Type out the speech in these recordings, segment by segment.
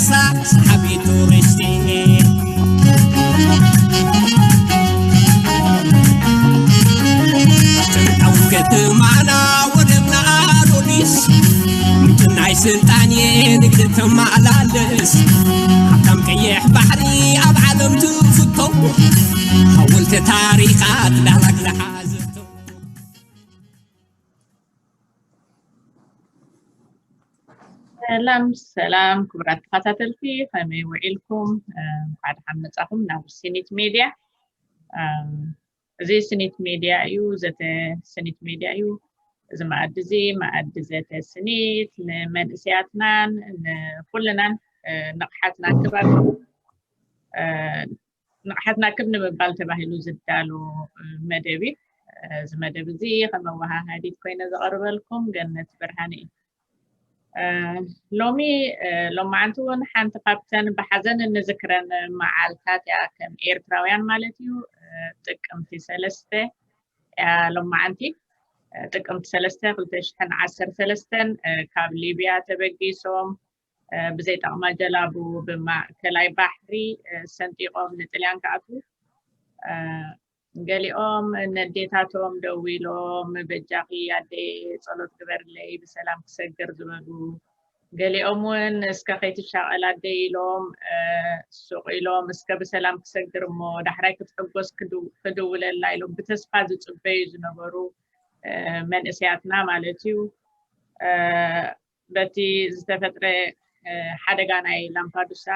ሰሓቢ ቱሪስቲ። ጨንቃው ከተማና ወደብና ኣዶኒስ፣ ምንጭ ናይ ስልጣን ንግዲ ተመላልስ፣ ሃብታም ቀይሕ ባሕሪ ኣብ ዓለም ትፍቶ፣ ሓወልቲ ታሪኻት ዳህላክ ዝሓዘቶ። ሰላም ሰላም፣ ክቡራት ተኸታተልቲ፣ ከመይ ውዒልኩም? እንኳዕ ደሓን መጻኹም ናብ ስኒት ሜድያ። እዚ ስኒት ሜድያ እዩ፣ ዘተ ስኒት ሜድያ እዩ። እዚ መኣዲ እዚ መኣዲ ዘተ ስኒት ንመንእሰያትናን ንኩልናን ንቕሓት ናክብ ንቕሓት ናክብ ንምባል ተባሂሉ ዝዳሎ መደብ እዩ። እዚ መደብ እዚ ከም መወሃሃዲት ኮይነ ዘቐርበልኩም ገነት ብርሃነ እዩ። ሎሚ ሎማዓንቲ እውን ሓንቲ ካብተን ብሓዘን እንዝክረን መዓልታት እያ፣ ከም ኤርትራውያን ማለት እዩ። ጥቅምቲ ሰለስተ እያ ሎማዓንቲ። ጥቅምቲ ሰለስተ ክልተ ሽሕን ዓሰርተ ሰለስተን ካብ ሊብያ ተበጊሶም ብዘይጠቕማ ጀላቡ ብማእከላይ ባሕሪ ሰንጢቖም ንጥልያን ክኣትዉ ገሊኦም ነዴታቶም ደዊሎም በጃኺ ኣደይ ጸሎት ግበርለይ ብሰላም ክሰግር ዝበሉ፣ ገሊኦም እውን እስከ ከይትሻቐል ኣደይ ኢሎም ሱቕ ኢሎም እስከ ብሰላም ክሰግር እሞ ዳሕራይ ክትሕጎስ ክድውለላ ኢሎም ብተስፋ ዝጽበዩ ዝነበሩ መንእሰያትና ማለት እዩ። በቲ ዝተፈጥረ ሓደጋ ናይ ላምፓዱሳ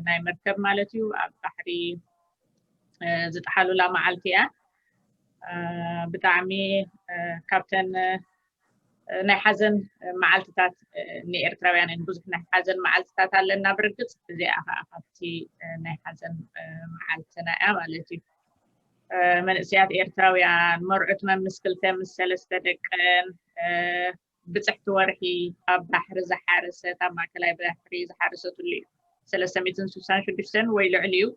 ናይ መርከብ ማለት እዩ ኣብ ባሕሪ ዝጠሓሉላ መዓልቲ እያ። ብጣዕሚ ካብተን ናይ ሓዘን መዓልትታት ንኤርትራውያን ብዙሕ ናይ ሓዘን መዓልትታት ኣለና። ብርግፅ እዚኣ ከዓ ካብቲ ናይ ሓዘን መዓልትና እያ ማለት እዩ። መንእሰያት ኤርትራውያን መርዑት መምስ ክልተ ምስ ሰለስተ ደቀን ብፅሕቲ ወርሒ ኣብ ባሕሪ ዝሓረሰት ኣብ ማእከላይ ባሕሪ ዝሓረሰትሉ እዩ። ሰለስተ ሚእትን ስሳን ሽዱሽተን ወይ ልዕሊኡ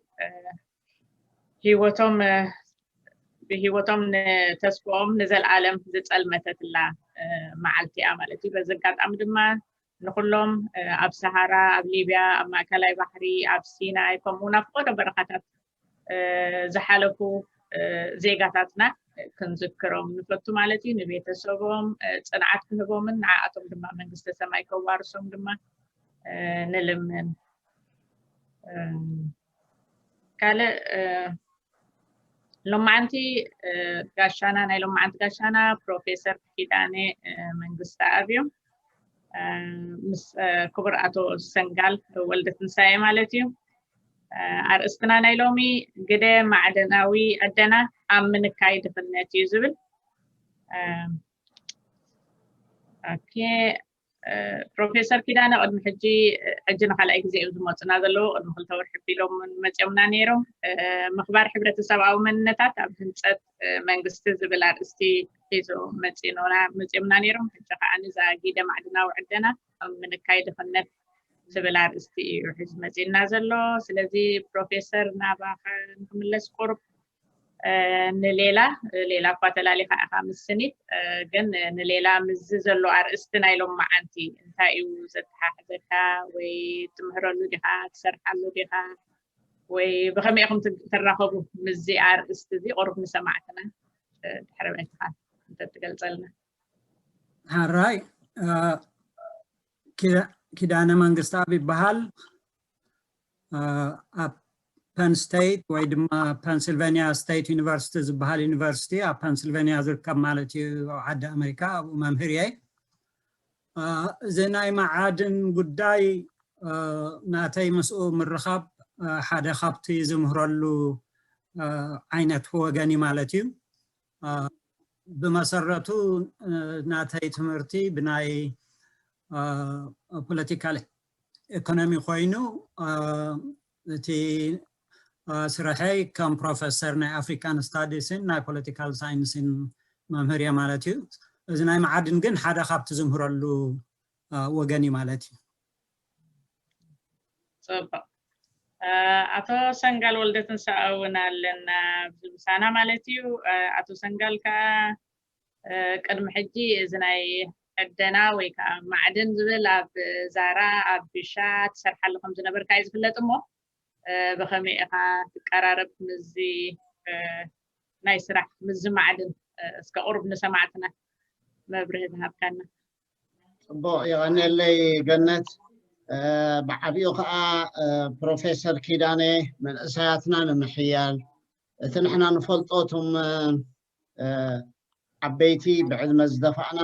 ህይወቶም ብህይወቶም ንተስፍኦም ንዘለኣለም ዝፀልመተትላ መዓልቲ እያ ማለት እዩ። በዚ ኣጋጣሚ ድማ ንኩሎም ኣብ ሰሃራ፣ ኣብ ሊብያ፣ ኣብ ማእከላይ ባሕሪ፣ ኣብ ሲናይ ከምኡ እውን ኣብ ፈቐዶ በረኻታት ዝሓለፉ ዜጋታትና ክንዝክሮም ንፈቱ ማለት እዩ። ንቤተሰቦም ፅንዓት ክህቦምን ንዓኣቶም ድማ መንግስተ ሰማይ ከዋርሶም ድማ ንልምን። ካልእ ሎማዓንቲ ጋሻና ናይ ሎማዓንቲ ጋሻና ፕሮፌሰር ኪዳነ መንግስተ ኣብዮም ምስ ክቡር ኣቶ ሰንጋል ወልደ ትንሳኤ ማለት እዩ። ኣርእስትና ናይ ሎሚ ግደ ማዕደናዊ ዕደና ኣብ ምንካይ ድኽነት እዩ ዝብል። ኦኬ፣ ፕሮፌሰር ኪዳነ ቅድሚ ሕጂ ሕጂ ንካልኣይ ግዜ እዮም ዝመፁና ዘለዉ። ቅድሚ ክልተ ወርሒ ቢሎም እውን መፅኦምና ነይሮም። ምኽባር ሕብረተሰብኣዊ መንነታት ኣብ ህንፀት መንግስቲ ዝብል ኣርእስቲ ሒዞ መፂኖና መፂኦምና ነይሮም። ሕጂ ከዓ ንዛ ጊደ ማዕድናዊ ዕደና ኣብ ምንካይ ድኽነት ዝብል ኣርእስቲ እዩ ሒዙ መፂና ዘሎ። ስለዚ ፕሮፌሰር ናባኻ ንክምለስ ቁሩብ ንሌላ ሌላ እኳ ተላሊኻ ኢኻ ምስ ስኒት ግን ንሌላ ምስዚ ዘሎ ኣርእስቲ ናይ ሎም መዓንቲ እንታይ እዩ ዘተሓሕዘካ ወይ ትምህረሉ ዲኻ ትሰርሓሉ ዲኻ ወይ ብኸመይ ኢኹም ትራኸቡ ምስዚ ኣርእስቲ እዚ ቁሩብ ንሰማዕትና ድሕሪ ቤትኻ እንተትገልፀልና። ሓራይ ኪዳነ መንግስታብ ይበሃል። ኣብ ፐን ስቴት ወይ ድማ ፐንስልቨኒያ ስቴት ዩኒቨርሲቲ ዝበሃል ዩኒቨርሲቲ ኣብ ፐንስልቨኒያ ዝርከብ ማለት እዩ ኣብ ዓዲ ኣሜሪካ ኣብኡ መምህር እየ። እዚ ናይ መዓድን ጉዳይ ናተይ ምስኡ ምርኻብ ሓደ ካብቲ ዝምህረሉ ዓይነት ወገን እዩ ማለት እዩ። ብመሰረቱ ናተይ ትምህርቲ ብናይ ፖለቲካል ኢኮኖሚ ኮይኑ እቲ ስርሐይ ከም ፕሮፌሰር ናይ ኣፍሪካን ስታዲስን ናይ ፖለቲካል ሳይንስን መምህር እየ ማለት እዩ። እዚ ናይ መዓድን ግን ሓደ ካብቲ ዝምህረሉ ወገን እዩ ማለት እዩ። ፅቡቅ። ኣቶ ሰንጋል ወልደ ትንሳኤ እውን ኣለና ኣብዚ ምሳና ማለት እዩ። ኣቶ ሰንጋል ከዓ ቅድሚ ሕጂ እዚ ናይ ዕደና ወይ ከዓ ማዕድን ዝብል ኣብ ዛራ ኣብ ቢሻ ትሰርሓሉ ከም ዝነበርካ እዩ ዝፍለጥ። እሞ ብኸመይ ኢኻ ትቀራረብ ምስዚ ናይ ስራሕ ምስዚ ማዕድን? እስከ ቁሩብ ንሰማዕትና መብርሂ ዝሃብካና። ፅቡቕ፣ የቐንየለይ ገነት። ብዓብኡ ከዓ ፕሮፌሰር ኪዳነ መንእሰያትና ንምሕያል እቲ ንሕና ንፈልጦ እቶም ዓበይቲ ብዕድመ ዝደፋእና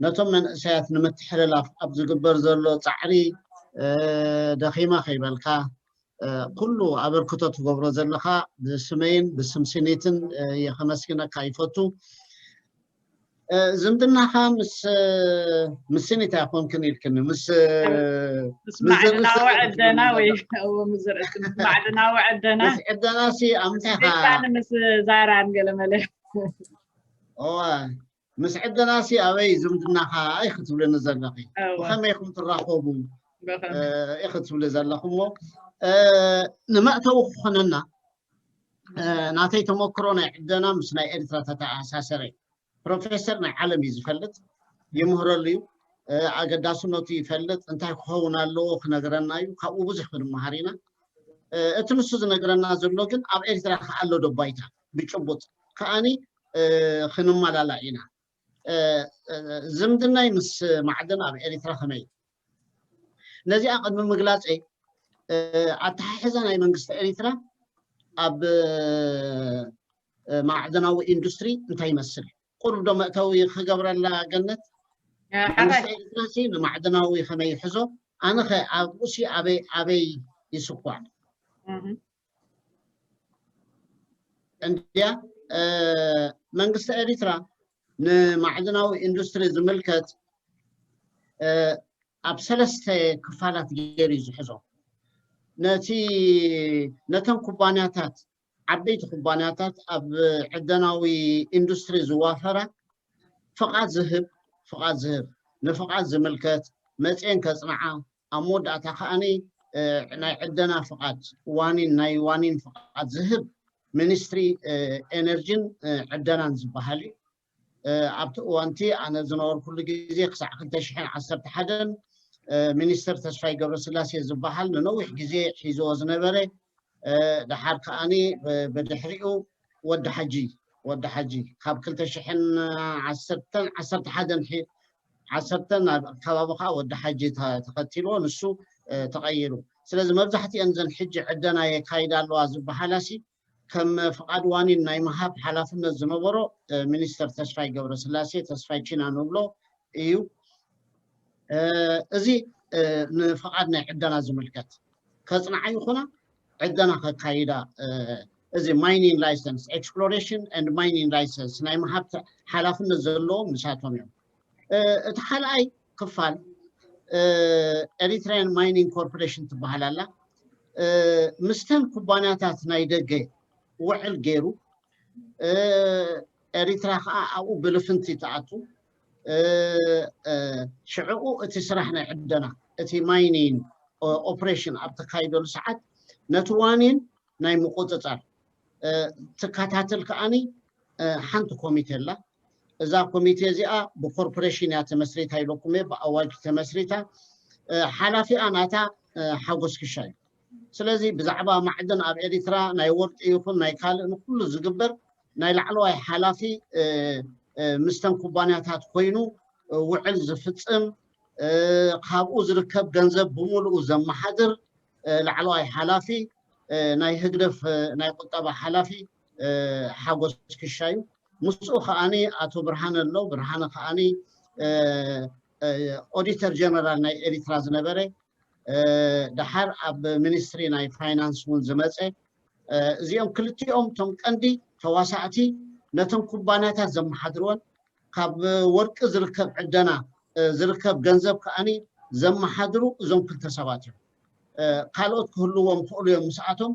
ነቶም መንእሰያት ንምትሕልላፍ ኣብ ዝግበር ዘሎ ፃዕሪ ደኺማ ከይበልካ ኩሉ ኣበርክቶ ትገብሮ ዘለኻ ብስመይን ብስም ስኒትን የኸመስግነካ ይፈቱ። ዝምድናኻ ምስ ምስ ስኒት ኣይኮንክን ኢልክኒ፣ ምስ ምስ ማዕድናዊ ዕደና ወይ ምስ ማዕድናዊ ዕደና ምስ ዕደናሲ ኣምታኻ ምስ ዛራን ገለመለ እዋ ምስ ዕደናሲ ኣበይ ዝምድናኻ ኢኺ ትብልኒ ዘለኺ? ብኸመይ ኢኹም ትራኸቡ ኢኺ ትብሊ ዘለኹ? እሞ ንመእተዊ ክኾነና ናተይ ተመክሮ ናይ ዕደና ምስ ናይ ኤርትራ ተተኣሳሰረ። ፕሮፌሰር ናይ ዓለም እዩ ዝፈልጥ፣ ይምህረሉ እዩ፣ ኣገዳስነቱ ይፈልጥ፣ እንታይ ክኸውን ኣለዎ ክነግረና እዩ። ካብኡ ብዙሕ ክንመሃር ኢና። እቲ ንሱ ዝነግረና ዘሎ ግን ኣብ ኤርትራ ከ ኣሎ ዶ ባይታ ብጭቡጥ ከኣኒ ክንመላላእ ኢና። ዝምድናይ ምስ ማዕድን ኣብ ኤርትራ ከመይ? ነዚኣ ቅድሚ ምግላፀይ ኣተሓሕዛ ናይ መንግስቲ ኤርትራ ኣብ ማዕድናዊ ኢንዱስትሪ እንታይ ይመስል? ቁሩብ ዶ መእተዊ ክገብረላ ገነት? መንግስቲ ኤርትራ ሲ ንማዕድናዊ ከመይ ይሕዞ? ኣነ ኸ ኣብኡ ሲ ኣበይ ኣበይ ይስኳዕ? እንድያ መንግስቲ ኤርትራ ንማዕድናዊ ኢንዱስትሪ ዝምልከት ኣብ ሰለስተ ክፋላት ገይሩ እዩ ዝሕዞ። ነቲ ነተን ኩባንያታት ዓበይቲ ኩባንያታት ኣብ ዕደናዊ ኢንዱስትሪ ዝዋፈራ ፍቓድ ዝህብ ፍቓድ ዝህብ ንፍቓድ ዝምልከት መፅኤን ከፅንዓ ኣብ መወዳእታ ከዓኒ ናይ ዕደና ፍቓድ ዋኒን ናይ ዋኒን ፍቓድ ዝህብ ሚኒስትሪ ኤነርጂን ዕደናን ዝበሃል እዩ። ኣብቲ እዋንቲ ኣነ ዝነበርኩሉ ግዜ ክሳዕ ክልተ ሽሕን ዓሰርተ ሓደን ሚኒስትር ተስፋይ ገብረስላሴ ዝበሃል ንነዊሕ ግዜ ሒዝዎ ዝነበረ ድሓር ከዓኒ ብድሕሪኡ ወዲ ሓጂ ወዲ ሓጂ ካብ ክልተ ሽሕን ዓሰርተን ዓሰርተ ሓደን ዓሰርተን ኣብ ከባቢ ከዓ ወዲ ሓጂ ተኸቲልዎ ንሱ ተቐይሩ። ስለዚ መብዛሕትኤን ዘን ሕጂ ዕደና የካይዳ ኣለዋ ዝበሃላሲ ከም ፍቓድ ዋኒን ናይ ምሃብ ሓላፍነት ዝነበሮ ሚኒስተር ተስፋይ ገብረስላሴ ተስፋይ ቺና ንብሎ እዩ። እዚ ንፍቓድ ናይ ዕደና ዝምልከት ከፅንዓ ይኹና ዕደና ከካይዳ እዚ mining license exploration and mining license ናይ ምሃብ ሓላፍነት ዘለዎም ንሳቶም እዮም። እቲ ካልኣይ ክፋል ኤሪትራያን ማይኒንግ ኮርፖሬሽን ትበሃል ኣላ። ምስተን ኩባንያታት ናይ ደገ ውዕል ገይሩ ኤሪትራ ከዓ ኣብኡ ብልፍንቲ ትኣቱ። ሽዕኡ እቲ ስራሕ ናይ ዕደና እቲ ማይኒንግ ኦፕሬሽን ኣብ ተካይደሉ ሰዓት ነቲ ዋኒን ናይ ምቁፅፃር ትከታተል ከዓኒ ሓንቲ ኮሚቴ ኣላ። እዛ ኮሚቴ እዚኣ ብኮርፖሬሽን እያ ተመስሪታ ኢለኩም እየ፣ ብኣዋጅ ተመስሪታ። ሓላፊኣ ናታ ሓጎስ ክሻ እዩ። ስለዚ ብዛዕባ ማዕድን ኣብ ኤሪትራ ናይ ወርቂ ይኹን ናይ ካልእ ንኩሉ ዝግበር ናይ ላዕለዋይ ሓላፊ ምስተን ኩባንያታት ኮይኑ ውዕል ዝፍፅም ካብኡ ዝርከብ ገንዘብ ብምሉኡ ዘመሓድር ላዕለዋይ ሓላፊ ናይ ህግደፍ ናይ ቁጠባ ሓላፊ ሓጎስ ክሻ እዩ። ምስኡ ከዓኒ ኣቶ ብርሃነ ኣሎ። ብርሃነ ከዓኒ ኦዲተር ጀነራል ናይ ኤሪትራ ዝነበረ ድሓር ኣብ ሚኒስትሪ ናይ ፋይናንስ እውን ዝመፀ። እዚኦም ክልቲኦም እቶም ቀንዲ ተዋሳእቲ ነቶም ኩባንያታት ዘመሓድርወን ካብ ወርቂ ዝርከብ ዕደና ዝርከብ ገንዘብ ከዓኒ ዘመሓድሩ እዞም ክልተ ሰባት እዮም። ካልኦት ክህልዎም ክእሉ እዮም፣ ምስኣቶም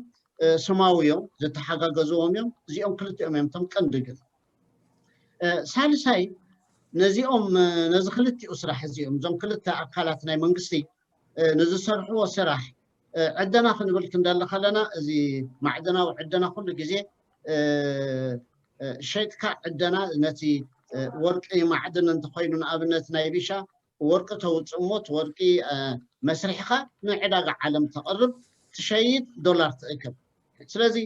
ስማዊ እዮም፣ ዝተሓጋገዝዎም እዮም። እዚኦም ክልቲኦም እዮም እቶም ቀንዲ። ግን ሳልሳይ ነዚኦም ነዚ ክልቲኡ ስራሕ እዚኦም እዞም ክልተ ኣካላት ናይ መንግስቲ ንዝሰርሕዎ ስራሕ ዕደና ክንብል ክንደሊ ከለና እዚ ማዕድናዊ ዕደና ኩሉ ግዜ ሸይጥካ ዕደና ነቲ ወርቂ ማዕድን እንተኮይኑ ንኣብነት ናይ ቢሻ ወርቂ ተውፅእ እሞ እቲ ወርቂ መስሪሕኻ ንዕዳጋ ዓለም ተቕርብ፣ ትሸይጥ፣ ዶላር ትእክብ። ስለዚ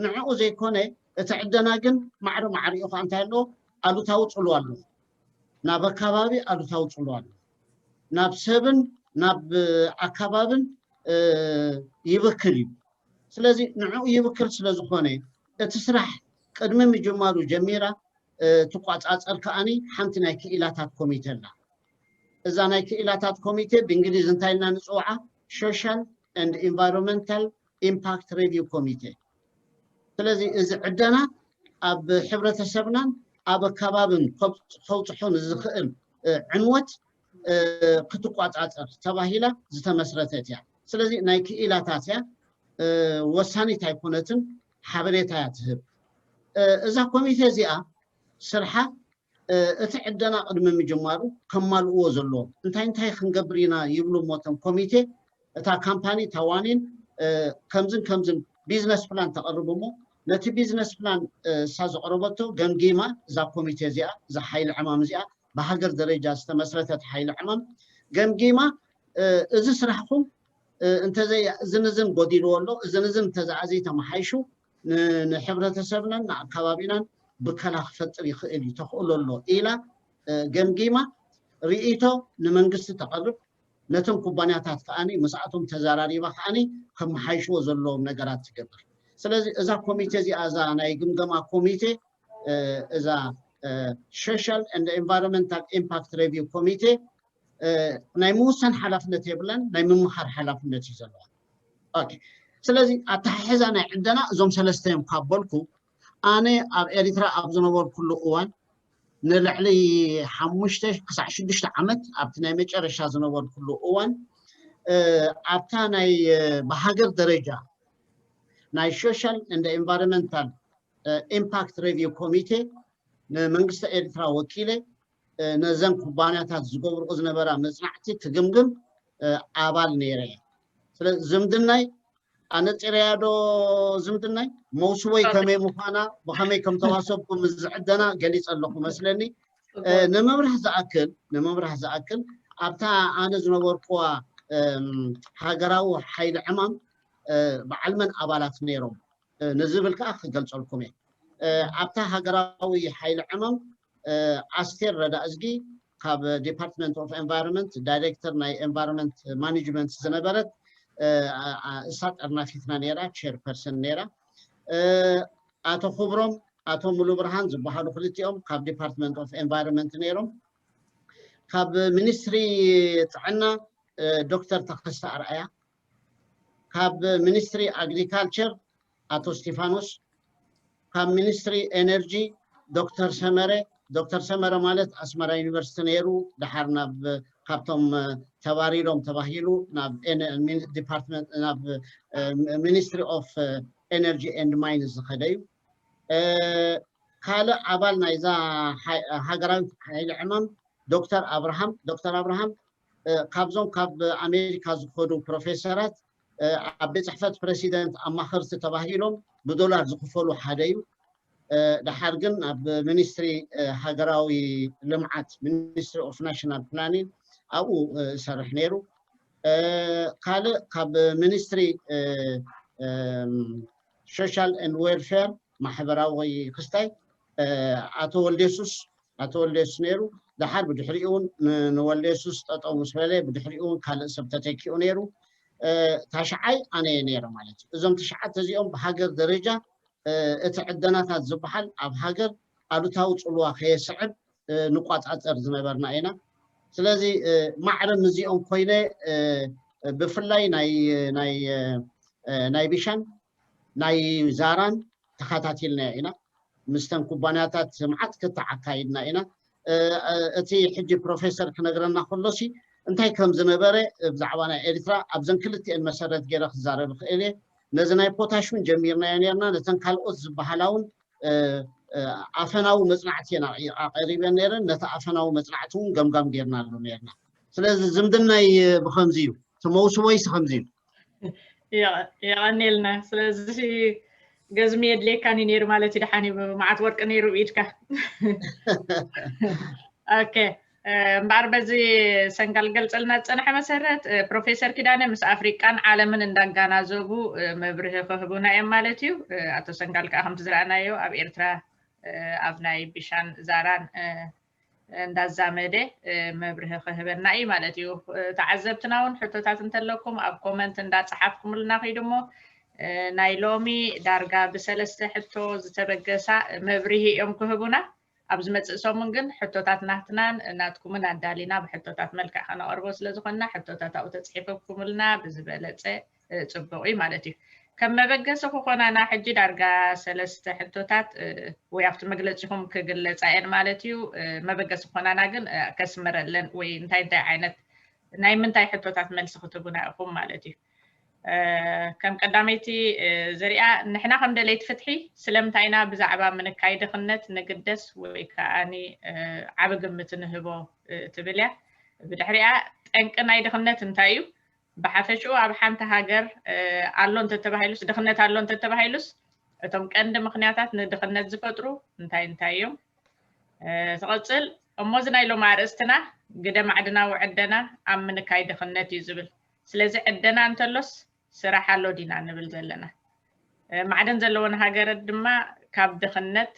ንዕኡ ዘይኮነ እቲ ዕደና ግን ማዕረ ማዕሪኡ ከዓ እንታይ ኣለዎ? ኣሉታዊ ፅልዋ ኣለዎ። ናብ ኣካባቢ ኣሉታዊ ፅልዋ ኣለዎ። ናብ ሰብን ናብ ኣካባብን ይብክል እዩ። ስለዚ ንዕኡ ይብክል ስለዝኾነ እቲ ስራሕ ቅድሚ ምጅማሩ ጀሚራ ትቋፃፀር ከዓኒ ሓንቲ ናይ ክኢላታት ኮሚቴ ኣላ። እዛ ናይ ክኢላታት ኮሚቴ ብእንግሊዝ እንታይ ኢልና ንፅውዓ? Social and Environmental Impact Review Committee። ስለዚ እዚ ዕደና ኣብ ሕብረተሰብናን ኣብ ኣከባብን ከብፅሖ ንዝኽእል ዕንወት ክትቋፃፀር ተባሂላ ዝተመስረተት እያ። ስለዚ ናይ ክኢላታት እያ፣ ወሳኒት ኣይኮነትን፣ ሓበሬታ እያ ትህብ። እዛ ኮሚቴ እዚኣ ስርሓ እቲ ዕደና ቅድሚ ምጅማሩ ከማልእዎ ዘለዎም እንታይ እንታይ ክንገብር ኢና ይብሉ እሞ እቶም ኮሚቴ እታ ካምፓኒ ታዋኒን ከምዝን ከምዝን ቢዝነስ ፕላን ተቐርብ እሞ ነቲ ቢዝነስ ፕላን እሳ ዘቕረበቶ ገምጊማ እዛ ኮሚቴ እዚኣ እዛ ሓይሊ ዕማም እዚኣ ብሃገር ደረጃ ዝተመስረተት ሓይሊ ዕማም ገምጊማ እዚ ስራሕኹም እንተዘይ እዝን እዝን ጎዲልዎ ኣሎ እዝን እዝን እንተዘኣዘይ ተመሓይሹ ንሕብረተሰብናን ንኣካባቢናን ብከላ ክፈጥር ይኽእል እዩ ተኽእሎ ኣሎ ኢላ ገምጊማ ርእይቶ ንመንግስቲ ተቐርብ ነቶም ኩባንያታት ከዓኒ ምስኣቶም ተዘራሪባ ከዓኒ ከመሓይሽዎ ዘለዎም ነገራት ትገብር። ስለዚ እዛ ኮሚቴ እዚኣ እዛ ናይ ግምገማ ኮሚቴ እዛ Social and Environmental Impact Review ኮሚቴ ናይ ምውሳን ሓላፍነት የብላን፣ ናይ ምምኻር ሓላፍነት እዩ ዘለዋ። ስለዚ ኣተሓሕዛ ናይ ዕደና እዞም ሰለስተ እዮም ካብ በልኩ ኣነ ኣብ ኤሪትራ ኣብ ዝነበርኩሉ እዋን ንልዕሊ ሓሙሽተ ክሳዕ ሽዱሽተ ዓመት ኣብቲ ናይ መጨረሻ ዝነበርኩሉ እዋን ኣብታ ናይ ብሃገር ደረጃ ናይ Social and Environmental Impact Review ኮሚቴ ንመንግስቲ ኤርትራ ወኪለ ነዘን ኩባንያታት ዝገብርኦ ዝነበራ መፅናዕቲ ክግምግም ኣባል ነይረ እየ። ስለዚ ዝምድናይ ኣነፂረያ ዶ ዝምድናይ መውስቦይ ከመይ ምዃና ብኸመይ ከም ተዋሰብኩ ምስ ዝዕደና ገሊፀ ኣለኹ መስለኒ። ንምብራህ ዝኣክል ንምብራህ ዝኣክል ኣብታ ኣነ ዝነበርኩዋ ሃገራዊ ሓይሊ ዕማም በዓል መን ኣባላት ነይሮም ንዝብል ከዓ ክገልፀልኩም እየ። ኣብታ ሃገራዊ ሓይሊ ዕማም ኣስቴር ረዳእዝጊ ካብ Department of Environment ዳይሬክተር ናይ Environment Management ዝነበረት እሳ ጠርናፊትና ነይራ፣ ቸርፐርሰን ነይራ። ኣቶ ክብሮም ኣቶ ሙሉ ብርሃን ዝበሃሉ ክልቲኦም ካብ Department of Environment ነይሮም። ካብ ሚኒስትሪ ጥዕና ዶክተር ተኸስተ ኣርኣያ፣ ካብ ሚኒስትሪ ኣግሪካልቸር ኣቶ እስቲፋኖስ፣ ካብ ሚኒስትሪ ኤነርጂ ዶክተር ሰመረ። ዶክተር ሰመረ ማለት ኣስመራ ዩኒቨርሲቲ ነይሩ፣ ድሓር ናብ ካብቶም ተባሪሮም ተባሂሉ ናብ ዲፓርትመንት ናብ ሚኒስትሪ ኦፍ ኤነርጂ ኤንድ ማይንስ ዝኸደ እዩ። ካልእ ኣባል ናይዛ ሃገራዊት ሓይሊ ዕማም ዶክተር ኣብርሃም ዶክተር ኣብርሃም ካብዞም ካብ ኣሜሪካ ዝኸዱ ፕሮፌሰራት ኣብ ቤት ፅሕፈት ፕሬሲደንት ኣማኸርቲ ተባሂሎም ብዶላር ዝኽፈሉ ሓደ እዩ። ድሓር ግን ኣብ ሚኒስትሪ ሃገራዊ ልምዓት ሚኒስትሪ ኦፍ ናሽናል ፕላኒንግ ኣብኡ ይሰርሕ ነይሩ። ካልእ ካብ ሚኒስትሪ ሶሻል ኤንድ ዌልፌር ማሕበራዊ ክስታይ ኣቶ ወልዴሱስ ኣቶ ወልዴሱስ ነይሩ። ድሓር ብድሕሪኡ እውን ንወልዴሱስ ጠጠው ምስ በለ ብድሕሪኡ እውን ካልእ ሰብ ተተኪኡ ነይሩ። ታሽዓይ ኣነ እየ ነይረ ማለት እዩ። እዞም ትሽዓተ እዚኦም ብሃገር ደረጃ እቲ ዕደናታት ዝበሃል ኣብ ሃገር ኣሉታዊ ፅልዋ ከየስዕብ ንቋፃፀር ዝነበርና ኢና። ስለዚ ማዕረ ምስዚኦም ኮይነ ብፍላይ ናይ ቢሻን ናይ ዛራን ተኸታቲልናዮ ኢና። ምስተን ኩባንያታት መዓት ክትዕ ኣካይድና ኢና። እቲ ሕጂ ፕሮፌሰር ክነግረና ከሎሲ እንታይ ከም ዝነበረ ብዛዕባ ናይ ኤርትራ ኣብዘን ክልቲኤን መሰረት ገይረ ክዛረብ ይኽእል እየ። ነዚ ናይ ፖታሽ እውን ጀሚርናዮ ነርና። ነተን ካልኦት ዝበሃላ እውን ኣፈናዊ መፅናዕቲ እየን ኣቐሪበን ነይረን። ነቲ ኣፈናዊ መፅናዕቲ እውን ገምጋም ገይርናሉ ነርና። ስለዚ ዝምድናይ ብኸምዚ እዩ፣ እቲ መውስቦይስ ከምዚ እዩ። የቐኔልና። ስለዚ ገዝሚ የድልየካኒ ነይሩ ማለት እዩ። ድሓን እዩ መዓት ወርቂ ነይሩ ብኢድካ። ኦኬ እምበኣር በዚ ሰንጋል ገልጸልና ዝጸንሐ መሰረት ፕሮፌሰር ኪዳነ ምስ ኣፍሪቃን ዓለምን እንዳጋናዘቡ መብርሂ ክህቡና እዮም ማለት እዩ። ኣቶ ሰንጋል ከዓ ከምቲ ዝረኣናዮ ኣብ ኤርትራ ኣብ ናይ ቢሻን ዛራን እንዳዛመደ መብርሂ ክህበና እዩ ማለት እዩ። ተዓዘብትና እውን ሕቶታት እንተለኩም ኣብ ኮመንት እንዳፀሓፍኩምልና ኪዱ እሞ ናይ ሎሚ ዳርጋ ብሰለስተ ሕቶ ዝተበገሳ መብርሂ እዮም ክህቡና። ኣብ ዝመፅእ ሰሙን ግን ሕቶታት ናትናን ናትኩምን ኣዳሊና ብሕቶታት መልክዕ ከነቐርቦ ስለዝኾንና ሕቶታት ኣብኡ ተፅሒፈኩምልና ብዝበለፀ ፅቡቕ እዩ ማለት እዩ። ከም መበገሲ ክኾናና ሕጂ ዳርጋ ሰለስተ ሕቶታት ወይ ኣብቲ መግለፂኹም ክግለፃ እየን ማለት እዩ። መበገሲ ክኾናና ግን ከስምረለን ወይ እንታይ እንታይ ዓይነት ናይ ምንታይ ሕቶታት መልሲ ክትቡና ኢኹም ማለት እዩ። ከም ቀዳመይቲ ዝሪኣ ንሕና ከም ደለይቲ ፍትሒ ስለምንታይ ኢና ብዛዕባ ምንካይ ድኽነት ንግደስ ወይ ከዓኒ ዓቢ ግምት ንህቦ ትብል እያ። ብድሕሪኣ ጠንቂ ናይ ድኽነት እንታይ እዩ? ብሓፈሽኡ ኣብ ሓንቲ ሃገር ኣሎ እንተተባሂሉስ ድኽነት ኣሎ እንተተባሂሉስ እቶም ቀንዲ ምኽንያታት ንድኽነት ዝፈጥሩ እንታይ እንታይ እዮም? ትቐፅል እሞ እዚ ናይ ሎም ኣርእስትና ግደ ማዕድናዊ ዕደና ኣብ ምንካይ ድኽነት እዩ ዝብል። ስለዚ ዕደና እንተሎስ ስራሕ ኣሎ ዲና ንብል ዘለና? ማዕድን ዘለወን ሃገራት ድማ ካብ ድኽነት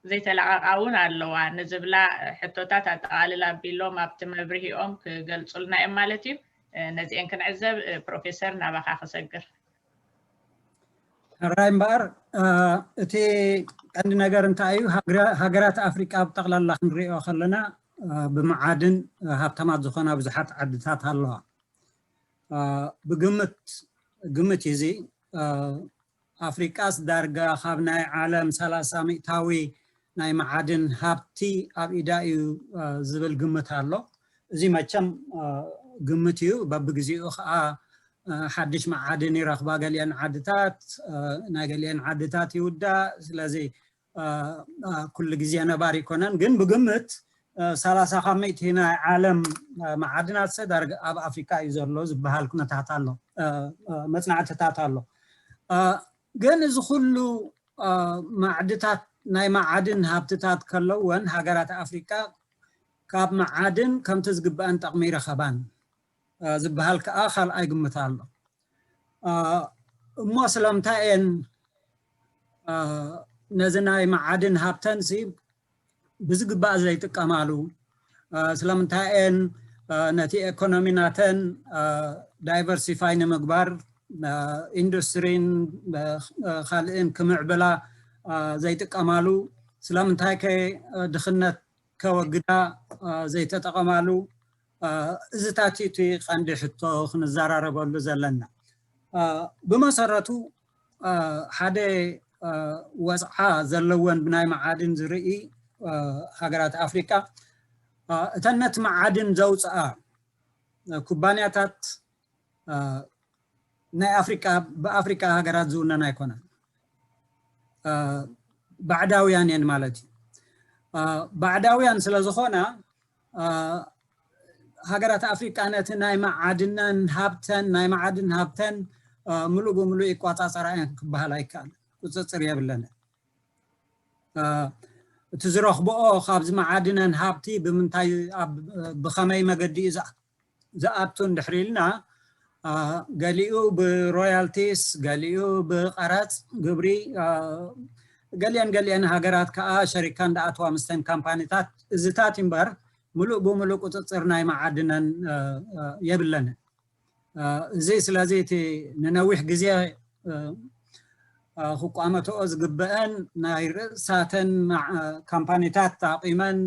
ዘይተላቐቓ እውን ኣለዋ ንዝብላ ሕቶታት ኣጠቓልል ኣቢሎም ኣብቲ መብርሂኦም ክገልፁልና እዮም ማለት እዩ። ነዚአን ክንዕዘብ ፕሮፌሰር ናባኻ ክሰግር። ሕራይ እምበኣር እቲ ቀንዲ ነገር እንታይ እዩ? ሃገራት ኣፍሪቃ ብጠቕላላ ክንሪኦ ከለና ብመዓድን ሃብታማት ዝኾና ብዙሓት ዓድታት ኣለዋ። ብግምት ግምት እዚ ኣፍሪቃስ ዳርጋ ካብ ናይ ዓለም ሰላሳ ሚእታዊ ናይ መዓድን ሃብቲ ኣብ ኢዳ እዩ ዝብል ግምት ኣሎ። እዚ መቸም ግምት እዩ። በብግዜኡ ከዓ ሓድሽ መዓድን ይረኽባ ገሊአን ዓድታት፣ ናይ ገሊአን ዓድታት ይውዳእ። ስለዚ ኩሉ ግዜ ነባር ይኮነን፣ ግን ብግምት ሰላሳ ካብ ሚእቲ ናይ ዓለም መዓድናት ሰ ዳርጋ ኣብ ኣፍሪካ እዩ ዘሎ ዝበሃል ኩነታት ኣሎ፣ መፅናዕትታት ኣሎ። ግን እዚ ኩሉ ማዕድታት ናይ መዓድን ሃብትታት ከለወን ሃገራት ኣፍሪካ ካብ መዓድን ከምቲ ዝግበአን ጠቕሚ ይረኸባን ዝበሃል ከዓ ካልኣይ ግምት ኣሎ። እሞ ስለምንታይ እየን ነዚ ናይ መዓድን ሃብተን ሲ ብዝግባእ ዘይጥቀማሉ? ስለምንታይ እየን ነቲ ኤኮኖሚ ናተን ዳይቨርሲፋይ ንምግባር ኢንዱስትሪን ካልእን ክምዕብላ ዘይጥቀማሉ? ስለምንታይ ከ ድኽነት ከወግዳ ዘይተጠቐማሉ? እዚታት እቲ ቀንዲ ሕቶ ክንዘራረበሉ ዘለና። ብመሰረቱ ሓደ ወፅዓ ዘለወን ብናይ መዓድን ዝርኢ ሃገራት ኣፍሪካ እተን ነቲ መዓድን ዘውፅኣ ኩባንያታት ናይ ኣፍሪካ ብኣፍሪካ ሃገራት ዝውነን ኣይኮነን። ባዕዳውያን እየን ማለት እዩ። ባዕዳውያን ስለ ዝኾና ሃገራት ኣፍሪቃ ነቲ ናይ መዓድነን ሃብተን ናይ መዓድን ሃብተን ምሉእ ብምሉእ ይቋፃፀራ እየን ክበሃል ኣይከኣል። ቁፅፅር የብለንን። እቲ ዝረኽብኦ ካብዚ መዓድነን ሃብቲ ብምንታይ ብኸመይ መገዲ እዩ ዝኣቱ እንድሕር ኢልና ገሊኡ ብሮያልቲስ፣ ገሊኡ ብቀረፅ ግብሪ፣ ገሊአን ገሊአን ሃገራት ከዓ ሸሪካ እንዳኣተዋ ምስተን ካምፓኒታት እዝታት እምበር ምሉእ ብምሉእ ቁፅፅር ናይ መዓድነን የብለንን። እዚ ስለዚ እቲ ንነዊሕ ግዜ ክቋመተኦ ዝግበአን ናይ ርእሳተን ካምፓኒታት ኣቂመን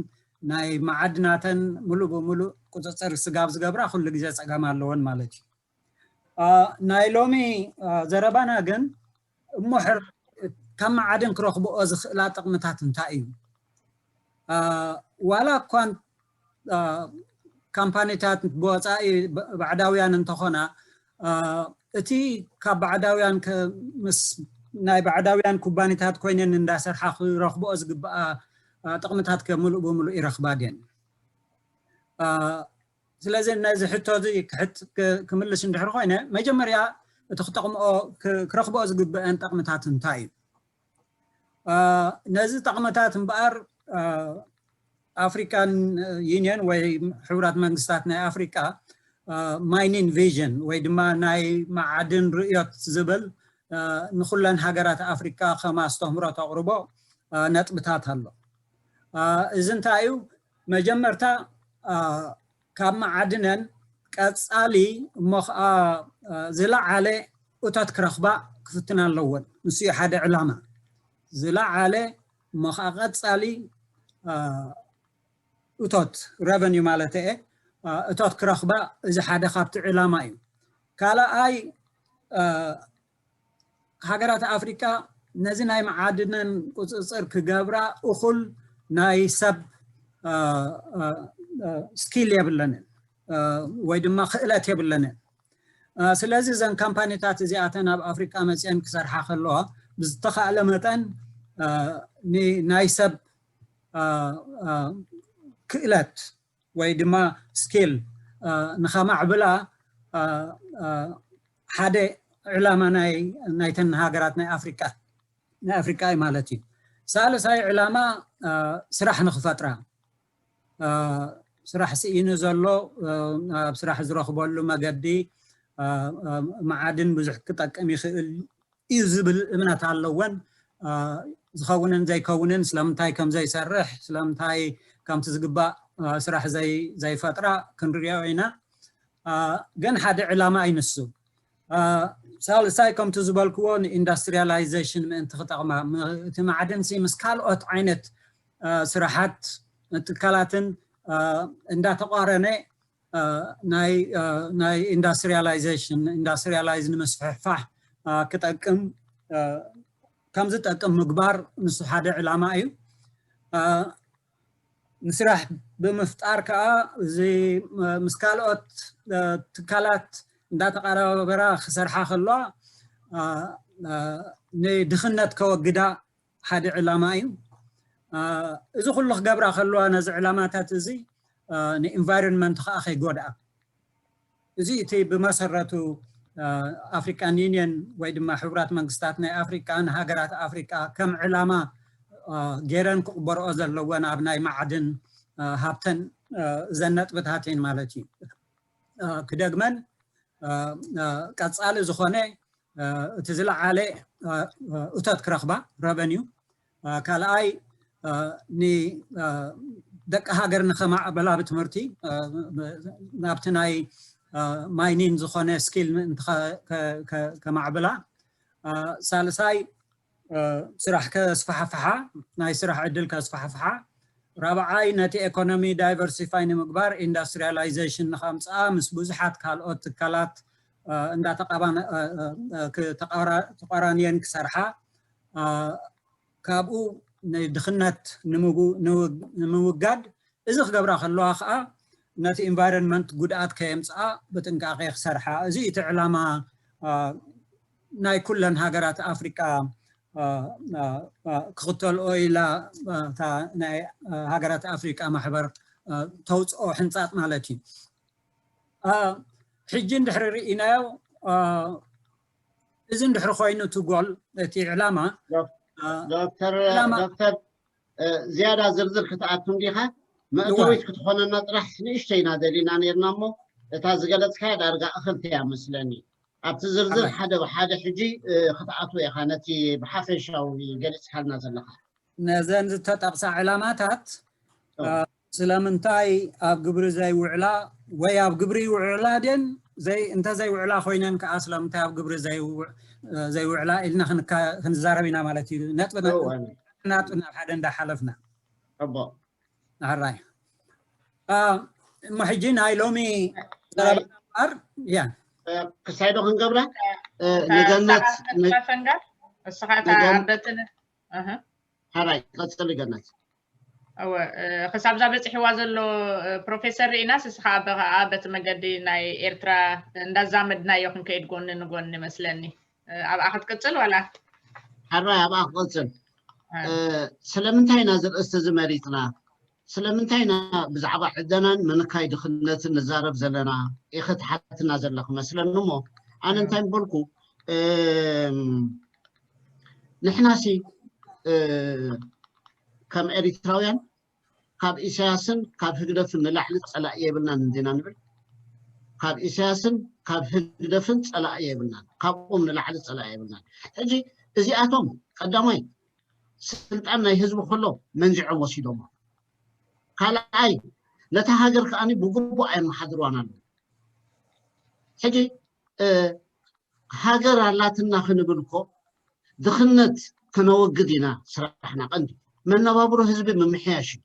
ናይ መዓድናተን ምሉእ ብምሉእ ቁፅፅር ስጋብ ዝገብራ ኩሉ ግዜ ፀገም ኣለወን ማለት እዩ። ናይ ሎሚ ዘረባና ግን እሞ ካብ መዓድን ክረኽብኦ ዝኽእላ ጥቕምታት እንታይ እዩ? ዋላ እኳ ካምፓኒታት ብወፃኢ ባዕዳውያን እንተኾና እቲ ካብ ባዕዳውያን ምስ ናይ ባዕዳውያን ኩባኒታት ኮይነን እንዳሰርሓ ክረኽብኦ ዝግበኣ ጥቕምታት ከ ምሉእ ብምሉእ ይረኽባ ድየን? ስለዚ ነዚ ሕቶ እዚ ክምልስ እንድሕር ኮይነ መጀመርያ እቲ ክጠቕምኦ ክረኽብኦ ዝግበአን ጠቕምታት እንታይ እዩ? ነዚ ጠቕምታት እምበኣር ኣፍሪካን ዩኒየን ወይ ሕቡራት መንግስታት ናይ ኣፍሪካ ማይኒን ቪዥን ወይ ድማ ናይ መዓድን ርእዮት ዝብል ንኩለን ሃገራት ኣፍሪካ ከም ኣስተምህሮ ተቕርቦ ነጥብታት ኣሎ። እዚ እንታይ እዩ? መጀመርታ ካብ መዓድነን ቀፃሊ እሞ ከዓ ዝለዓለ እቶት ክረኽባ ክፍትና ኣለወን። ንሱ ሓደ ዕላማ። ዝለዓለ እሞ ከዓ ቀፃሊ እቶት፣ ረቨኒዩ ማለት እየ፣ እቶት ክረኽባ፣ እዚ ሓደ ካብቲ ዕላማ እዩ። ካልኣይ ሃገራት ኣፍሪካ ነዚ ናይ መዓድነን ቁፅፅር ክገብራ እኹል ናይ ሰብ ስኪል የብለንን ወይ ድማ ክእለት የብለንን። ስለዚ እዘን ካምፓኒታት እዚኣተን ኣብ ኣፍሪካ መፅአን ክሰርሓ ከለዋ ብዝተኻእለ መጠን ናይ ሰብ ክእለት ወይ ድማ ስኪል ንኸማዕብላ ሓደ ዕላማ ናይተን ሃገራት ናይ ኣፍሪቃ ናይ ኣፍሪቃ እዩ ማለት እዩ። ሳልሳይ ዕላማ ስራሕ ንክፈጥራ፣ ስራሕ ስኢኑ ዘሎ ኣብ ስራሕ ዝረኽበሉ መገዲ፣ መዓድን ብዙሕ ክጠቅም ይኽእል እዩ ዝብል እምነት ኣለወን። ዝኸውንን ዘይከውንን፣ ስለምንታይ ከም ዘይሰርሕ፣ ስለምንታይ ከምቲ ዝግባእ ስራሕ ዘይፈጥራ ክንሪኦ ኢና። ግን ሓደ ዕላማ እዩ ንሱ። ሳልሳይ ከምቲ ዝበልክዎ ንኢንዳስትሪያላይዜሽን ምእንቲ ክጠቕማ፣ እቲ ማዕድንሲ ምስ ካልኦት ዓይነት ስራሓት ትካላትን እንዳተቋረነ ናይ ኢንዳስትሪያላይዜሽን ኢንዳስትሪያላይዝ ንምስፍሕፋሕ ክጠቅም ከም ዝጠቅም ምግባር ንሱ ሓደ ዕላማ እዩ። ንስራሕ ብምፍጣር ከዓ እዚ ምስ ካልኦት ትካላት እንዳተቀራበራ ክሰርሓ ከለዋ ንድኽነት ከወግዳ ሓደ ዕላማ እዩ። እዚ ኩሉ ክገብራ ከለዋ ነዚ ዕላማታት እዚ ንኢንቫይሮንመንት ከዓ ከይጎድኣ፣ እዚ እቲ ብመሰረቱ ኣፍሪካን ዩኒየን ወይ ድማ ሕቡራት መንግስታት ናይ ኣፍሪካ ንሃገራት ኣፍሪካ ከም ዕላማ ገይረን ክቕበርኦ ዘለወን ኣብ ናይ ማዕድን ሃብተን እዘን ነጥብታት እየን ማለት እዩ። ክደግመን ቀፃሊ ዝኾነ እቲ ዝለዓለ እቶት ክረኽባ ረቨኒዩ፣ ካልኣይ ንደቂ ሃገር ንኸማዕበላ ብትምህርቲ ናብቲ ናይ ማይኒን ዝኾነ ስኪል ምእንቲ ከማዕብላ፣ ሳልሳይ ስራሕ ከስፋሕፍሓ፣ ናይ ስራሕ ዕድል ከስፋሕፍሓ፣ ራብዓይ ነቲ ኤኮኖሚ ዳይቨርሲፋይ ንምግባር ኢንዳስትሪያላይዜሽን ንኸምፅኣ ምስ ብዙሓት ካልኦት ትካላት እንዳተቃራንየን ክሰርሓ፣ ካብኡ ንድኽነት ንምውጋድ እዚ ክገብራ ከለዋ ከዓ ነቲ ኢንቫይሮንመንት ጉድኣት ከየምፅኣ ብጥንቃቄ ክሰርሓ፣ እዚ እቲ ዕላማ ናይ ኩለን ሃገራት ኣፍሪቃ ክኽተልኦ ኢላ እታ ናይ ሃገራት ኣፍሪቃ ማሕበር ተውፅኦ ሕንፃጥ ማለት እዩ። ሕጂ እንድሕሪ ርኢናዮ፣ እዚ እንድሕሪ ኮይኑ እቲ ጎል እቲ ዕላማ ዶክተር ዝያዳ ዝርዝር ክትኣቱ እንዲኻ፣ መእተዊት ክትኾነና ጥራሕ ንእሽተይ ኢና ደሊና ነርና እሞ እታ ዝገለፅካያ ዳርጋ እኽልቲ እያ መስለኒ። ኣብቲ ዝርዝር ሓደ ብሓደ ሕጂ ክትኣትዎ ኢኻ ነቲ ብሓፈሻዊ ገሊፅካልና ዘለኻ። ነዘን ዝተጠቕሳ ዕላማታት ስለምንታይ ኣብ ግብሪ ዘይውዕላ ወይ ኣብ ግብሪ ይውዕላ ድን እንተዘይውዕላ ኮይነን ከዓ ስለምንታይ ኣብ ግብሪ ዘይውዕላ ኢልና ክንዛረብ ኢና ማለት እዩ። ነጥቢ ናብ ሓደ እንዳሓለፍና ሕራይ እሞ ሕጂ ናይ ሎሚ ዘረባር ያ ክሳይዶ ክንገብራ ንገነት ፈንጋር እስኻ ኣበትን ሕራይ ቀፅሊ ገነት እወ ክሳብዛ በፂሕዋ ዘሎ ፕሮፌሰር ርኢናስ እስኻ ኣበ ከዓ በቲ መገዲ ናይ ኤርትራ እንዳዛመድናዮ ክንከይድ ጎኒ ንጎኒ መስለኒ ኣብኣ ክትቅፅል ዋላ ሓራይ ኣብኣ ክቅፅል ስለምንታይ ኢና ዝርእስቲ እዚ መሪፅና ስለምንታይ ኢና ብዛዕባ ዕደናን ምንካይ ድኽነትን ንዛረብ ዘለና ኢኺ ትሓትና ዘለኺ መስለኒ እሞ ኣነ እንታይ ምበልኩ ንሕናሲ ከም ኤሪትራውያን ካብ ኢሳያስን ካብ ህግደፍን ንላዕሊ ጸላኢ የብልናን እንዲና ንብል። ካብ ኢሳያስን ካብ ህግደፍን ጸላኢ የብልናን፣ ካብኦም ንላዕሊ ጸላኢ የብልናን። ሕጂ እዚኣቶም ቀዳማይ ስልጣን ናይ ህዝቢ ከሎ መንዚዖም ወሲዶሞ፣ ካልኣይ ነታ ሃገር ከኣኒ ብግቡእ ኣየመሓድርዋን ኣለዉ። ሕጂ ሃገር ኣላትና ክንብል እኮ ድኽነት ከነወግድ ኢና ስራሕና። ቀንዲ መነባብሮ ህዝቢ ምምሕያሽ እዩ።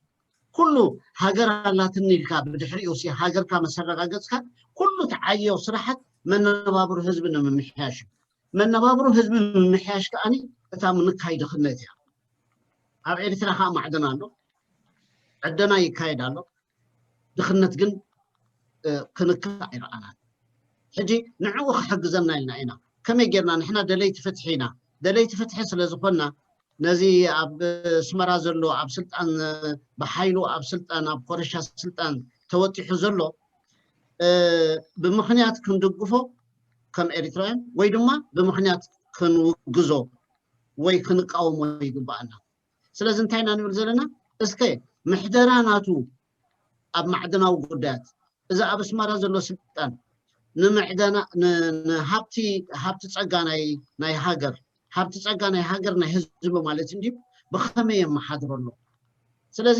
ኩሉ ሃገር ኣላትኒ ኢልካ ብድሕሪኡ ሲ ሃገርካ መሰረጋገፅካ ኩሉ ተዓየው ስራሓት መነባብሮ ህዝቢ ንምምሕያሽ እዩ። መነባብሮ ህዝቢ ምምሕያሽ ከዓኒ እታ ምንካይ ድኽነት እያ። ኣብ ኤርትራ ከዓ ማዕድን ኣሎ፣ ዕደና ይካየድ ኣሎ። ድኽነት ግን ክንካእ ኣይረኣናን። ሕጂ ንዕኡ ክሕግዘና ኢልና ኢና። ከመይ ጌርና ንሕና ደለይቲ ፍትሒ ኢና። ደለይቲ ፍትሒ ስለ ዝኾንና ነዚ ኣብ ኣስመራ ዘሎ ኣብ ስልጣን ብሓይሉ ኣብ ስልጣን ኣብ ኮረሻ ስልጣን ተወጢሑ ዘሎ ብምኽንያት ክንድግፎ ከም ኤሪትራውያን ወይ ድማ ብምኽንያት ክንውግዞ ወይ ክንቃወሞ ይግባኣና። ስለዚ እንታይ ኢና ንብል ዘለና? እስከ ምሕደራ ናቱ ኣብ ማዕድናዊ ጉዳያት እዚ ኣብ ኣስመራ ዘሎ ስልጣን ንምዕደና ንሃብቲ ሃብቲ ጸጋ ናይ ናይ ሃገር ሃብቲ ጸጋ ናይ ሃገር ናይ ህዝቢ ማለት እንዲዩ ብኸመይ የመሓድሮ ኣሎ? ስለዚ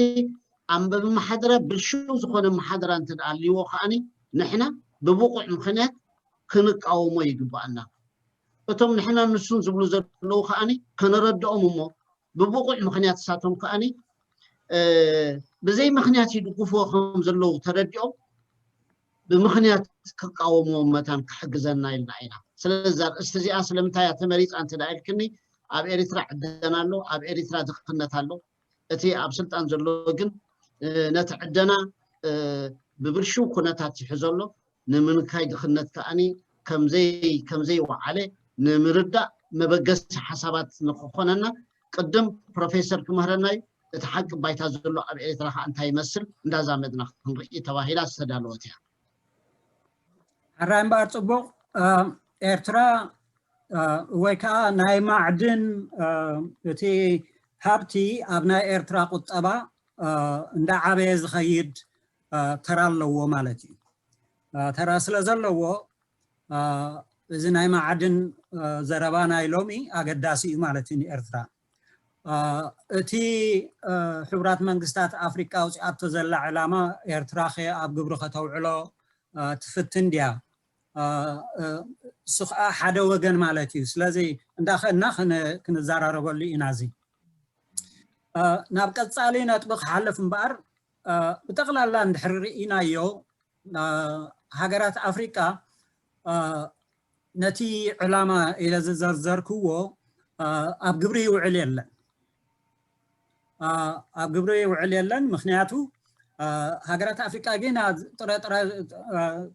ኣብ መሓደራ ብልሽው ዝኾነ መሓደራ እንተ ኣልይዎ ከዓኒ ንሕና ብብቑዕ ምኽንያት ክንቃወሞ ይግባኣና። እቶም ንሕና ንሱን ዝብሉ ዘለዉ ከዓኒ ከነረድኦም እሞ ብብቑዕ ምኽንያት እሳቶም ከዓኒ ብዘይ ምኽንያት ይድግፍዎ ከም ዘለዉ ተረዲኦም ብምኽንያት ክቃወምዎም መታን ክሕግዘና ኢልና ኢና። ስለዚ ኣርእስቲ እዚኣ ስለምንታይ እያ ተመሪፃ እንተ ኢልክኒ ኣብ ኤሪትራ ዕደና ኣሎ፣ ኣብ ኤሪትራ ድኽነት ኣሎ። እቲ ኣብ ስልጣን ዘሎ ግን ነቲ ዕደና ብብልሽው ኩነታት ይሕዞ ኣሎ። ንምንካይ ድኽነት ከዓኒ ከምዘይ ከምዘይወዓለ ንምርዳእ መበገሲ ሓሳባት ንክኾነና ቅድም ፕሮፌሰር ክምህረና እዩ። እቲ ሓቂ ባይታ ዘሎ ኣብ ኤርትራ ከዓ እንታይ ይመስል እንዳዛመድና ክንርኢ ተባሂላ ዝተዳለወት እያ። ሕራይ እምበኣር ፅቡቕ። ኤርትራ ወይ ከዓ ናይ ማዕድን እቲ ሃብቲ ኣብ ናይ ኤርትራ ቁጠባ እንዳዓበየ ዝኸይድ ተራ ኣለዎ ማለት እዩ። ተራ ስለ ዘለዎ እዚ ናይ ማዕድን ዘረባ ናይ ሎሚ ኣገዳሲ እዩ ማለት እዩ ንኤርትራ። እቲ ሕቡራት መንግስታት ኣፍሪቃ ኣውፂኣቶ ዘላ ዕላማ ኤርትራ ከ ኣብ ግብሪ ከተውዕሎ ትፍትን ድያ? እሱ ከዓ ሓደ ወገን ማለት እዩ። ስለዚ እንዳኸና ክንዘራረበሉ ኢና። እዚ ናብ ቀፃሊ ነጥቢ ክሓልፍ እምበኣር ብጠቕላላ እንድሕሪ ርኢናዮ ሃገራት ኣፍሪቃ ነቲ ዕላማ ኢለ ዝዘርዘርክዎ ኣብ ግብሪ ይውዕል የለን። ኣብ ግብሪ ይውዕል የለን። ምክንያቱ ሃገራት ኣፍሪቃ ግን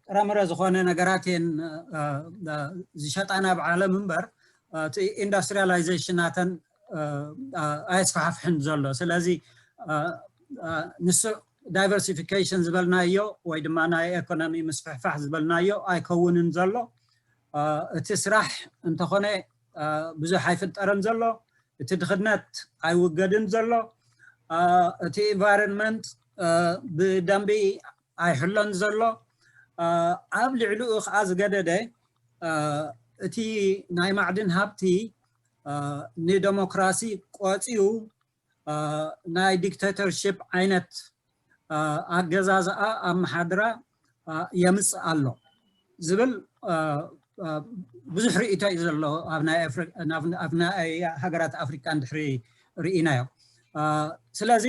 ጥረምረ ዝኾነ ነገራት እየን ዝሸጣ ናብ ዓለም እምበር ኢንዱስትሪያላይዜሽን ናተን ኣየስፋሕፍሕን ዘሎ። ስለዚ ንሱ ዳይቨርሲፊኬሽን ዝበልናዮ ወይ ድማ ናይ ኤኮኖሚ ምስፍሕፋሕ ዝበልናዮ ኣይከውንን ዘሎ። እቲ ስራሕ እንተኾነ ብዙሕ ኣይፍጠርን ዘሎ። እቲ ድኽነት ኣይውገድን ዘሎ። እቲ ኢንቫይሮንመንት ብደንቢ ኣይሕሎን ዘሎ። ኣብ ልዕሊኡ ከዓ ዝገደደ እቲ ናይ ማዕድን ሃብቲ ንደሞክራሲ ቆፅዩ ናይ ዲክቴተርሽፕ ዓይነት ኣገዛዝኣ ኣመሓድራ የምፅእ ኣሎ ዝብል ብዙሕ ርእይቶ እዩ ዘሎ ኣብ ናይ ሃገራት ኣፍሪካ እንድሕሪ ርኢናዮ። ስለዚ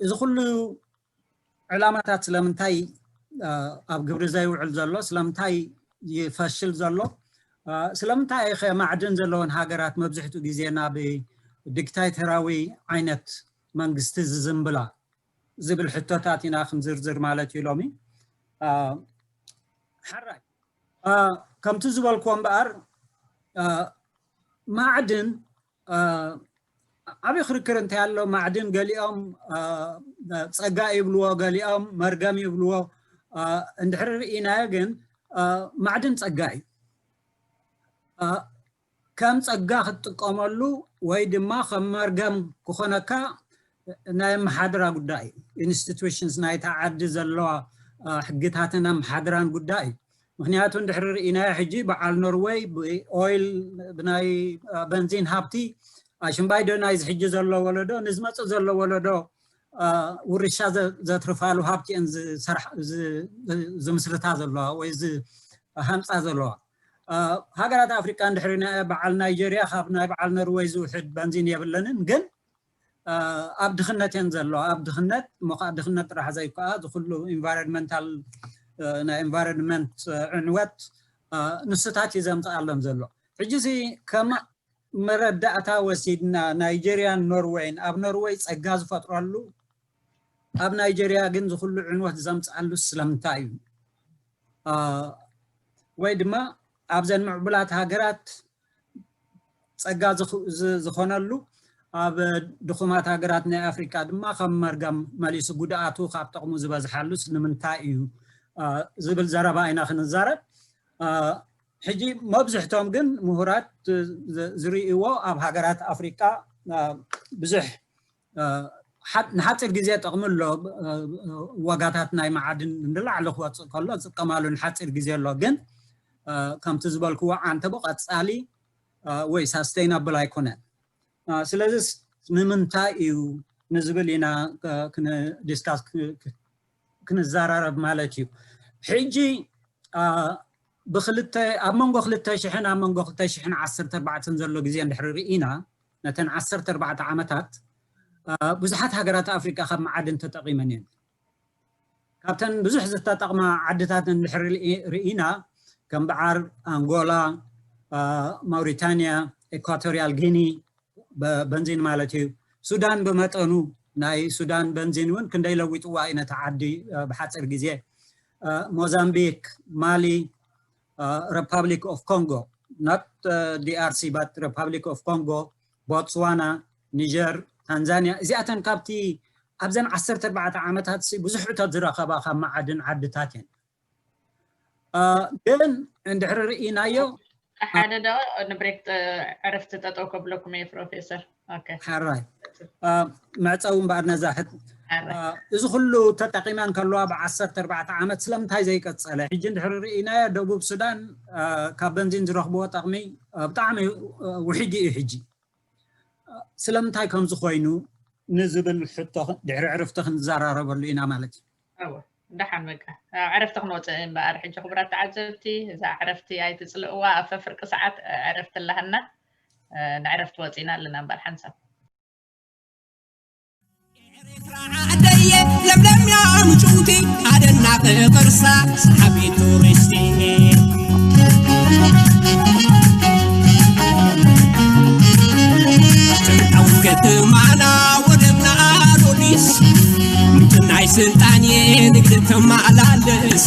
እዚ ኩሉ ዕላማታት ስለምንታይ ኣብ ግብሪ ዘይውዕል ዘሎ፣ ስለምንታይ ይፈሽል ዘሎ፣ ስለምንታይ ከ ማዕድን ዘለወን ሃገራት መብዝሕትኡ ግዜ ናብ ዲክታተራዊ ዓይነት መንግስቲ ዝዝንብላ ዝብል ሕቶታት ኢና ክንዝርዝር ማለት እዩ ሎሚ። ሓራይ ከምቲ ዝበልክዎ እምበኣር ማዕድን ዓብዪ ክርክር እንታይ ኣሎ? ማዕድን ገሊኦም ጸጋ ይብልዎ፣ ገሊኦም መርገም ይብልዎ። እንድሕሪ ርኢናዮ ግን ማዕድን ጸጋ እዩ። ከም ጸጋ ክትጥቀመሉ ወይ ድማ ከም መርገም ክኾነካ ናይ ኣመሓድራ ጉዳይ እዩ። ኢንስቲቱሽንስ ናይታ ዓዲ ዘለዋ ሕግታትን ኣመሓድራን ጉዳይ እዩ። ምክንያቱ እንድሕሪ ርኢናዮ ሕጂ በዓል ኖርወይ ብኦይል ብናይ በንዚን ሃብቲ ኣሽምባይ ዶ ናይዚ ሕጂ ዘሎ ወለዶ ንዝመፅእ ዘሎ ወለዶ ውርሻ ዘትርፋሉ ሃብቲ እየን ዝምስርታ ዘለዋ ወይ ዝሃንፃ ዘለዋ። ሃገራት ኣፍሪቃ እንድሕሪ በዓል ናይጀርያ ካብ ናይ በዓል ኖርወይ ዝውሕድ በንዚን የብለንን፣ ግን ኣብ ድኽነት እየን ዘለዋ። ኣብ ድኽነት እሞ ከዓ ድኽነት ጥራሕ ዘይከዓ ዝኩሉ ኢንቫይሮንመንታል ናይ ኢንቫይሮንመንት ዕንወት ንስታት እዩ ዘምፅኣለን ዘሎ። ሕጂ እዚ ከም መረዳእታ ወሲድና ናይጀርያን ኖርወይን ኣብ ኖርወይ ፀጋ ዝፈጥረሉ ኣብ ናይጀርያ ግን ዝኩሉ ዕንወት ዘምፅኣሉ ስለምንታይ እዩ? ወይ ድማ ኣብዘን ምዕቡላት ሃገራት ፀጋ ዝኾነሉ ኣብ ድኹማት ሃገራት ናይ ኣፍሪቃ ድማ ከም መርገም መሊሱ ጉድኣቱ ካብ ጥቕሙ ዝበዝሓሉስ ንምንታይ እዩ ዝብል ዘረባ ኢና ክንዛረብ። ሕጂ መብዝሕቶም ግን ምሁራት ዝርእይዎ ኣብ ሃገራት ኣፍሪቃ ብዙሕ ንሓፂር ግዜ ጥቕሚ ኣሎ። ዋጋታት ናይ መዓድን ንላዕሊ ክወፅእ ከሎ ዝጥቀማሉ ንሓፂር ግዜ ኣሎ፣ ግን ከምቲ ዝበልክዎ ዓንተቦ ቀፃሊ ወይ ሳስተይናብል ኣይኮነን። ስለዚስ ንምንታይ እዩ ንዝብል ኢና ዲስካስ ክንዘራረብ ማለት እዩ። ሕጂ ብክልተ ኣብ መንጎ ክልተ ሽሕን ኣብ መንጎ ክልተ ሽሕን ዓሰርተ ኣርባዕተን ዘሎ ግዜ እንድሕሪ ርኢና ነተን ዓሰርተ ኣርባዕተ ዓመታት ብዙሓት ሃገራት ኣፍሪቃ ካብ መዓድን ተጠቒመን እየን። ካብተን ብዙሕ ዝተጠቕማ ዓድታት እንድሕሪ ርኢና ከም በዓር ኣንጎላ፣ ማውሪታንያ፣ ኤኳቶሪያል ጊኒ በንዚን ማለት እዩ። ሱዳን ብመጠኑ ናይ ሱዳን በንዚን እውን ክንደይ ለዊጥዋ እዩ ነቲ ዓዲ ብሓፂር ግዜ። ሞዛምቢክ፣ ማሊ፣ ሪፓብሊክ ኦፍ ኮንጎ፣ not ዲኣርሲ but ሪፓብሊክ ኦፍ ኮንጎ፣ ቦትስዋና፣ ኒጀር፣ ታንዛንያ እዚኣተን ካብቲ ኣብዘን ዓሰርተ ኣርባዕተ ዓመታት ብዙሕ እቶት ዝረኸባ ካብ መዓድን ዓድታት እየን። ግን እንድሕሪ ርኢናዮ ሓደ ዶ ንብሬክ ዕረፍቲ ጠጠው ከብለኩም እየ ፕሮፌሰር። ሕራይ መዕፀዊ እምበኣር ነዛ ሕት እዚ ኩሉ ተጠቂመን ከለዋ ብዓሰርተ ኣርባዕተ ዓመት ስለምንታይ ዘይቀፀለ? ሕጂ እንድሕሪ ርኢናዮ ደቡብ ሱዳን ካብ በንዚን ዝረኽብዎ ጠቕሚ ብጣዕሚ ውሕጅ እዩ። ሕጂ ስለምንታይ ከምዚ ኮይኑ ንዝብል ሕቶ ድሕሪ ዕርፍቲ ክንዘራረበሉ ኢና ማለት እዩ። ደሓን በቃ ዕረፍቲ ክንወፅእ እምበኣር ሕጂ ክቡራት ተዓዘብቲ እዛ ዕረፍቲ ኣይትፅልእዋ። ኣብ ፈፍርቂ ሰዓት ዕረፍቲ ኣለሃና። ንዕረፍቲ ወፂና ኣለና እምበኣር ሓንሳብ ኤርትራ ዓደየ ለምለምያ ምጭውቲ ኣደናቂ ቅርሳ ሰሓቢ ቱሪስቲ ጥንታዊ ከተማና ወደብና ኣሮዲስ ምንጭ ናይ ስልጣን ንግዲ ተማላልስ